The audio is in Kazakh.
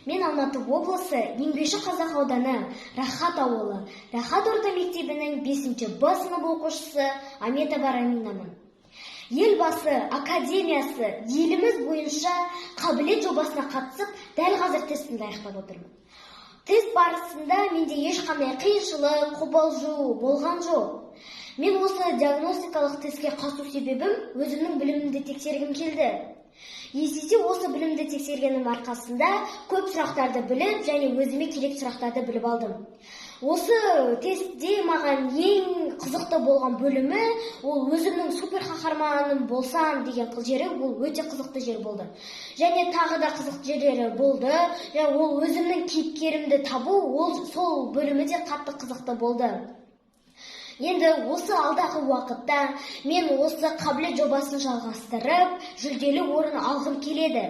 Мен Алматы облысы, Еңбекшіқазақ ауданы, Рахат ауылы, Рахат орта мектебінің 5 Б сынып оқушысы Аметова Раминамын. Елбасы академиясы еліміз бойынша қабілет жобасына қатысып, дәл қазір тестімді аяқтап отырмын. Тест барысында менде ешқандай қиыншылық, қобалжу болған жоқ. Мен осы диагностикалық тестке қатысу себебім өзімнің білімімді тексергім келді. Есесе осы білімді тексергенім арқасында көп сұрақтарды біліп және өзіме керек сұрақтарды біліп алдым. Осы тестте маған ең қызықты болған бөлімі ол өзімнің супер қаһарманым болсам деген жері, ол өте қызықты жер болды. Және тағы да қызықты жерлері болды. Және ол өзімнің кейіпкерімді табу, ол сол бөлімі де қатты қызықты болды. Енді осы алдағы уақытта мен осы қабілет жобасын жалғастырып, жүлделі орын алғым келеді.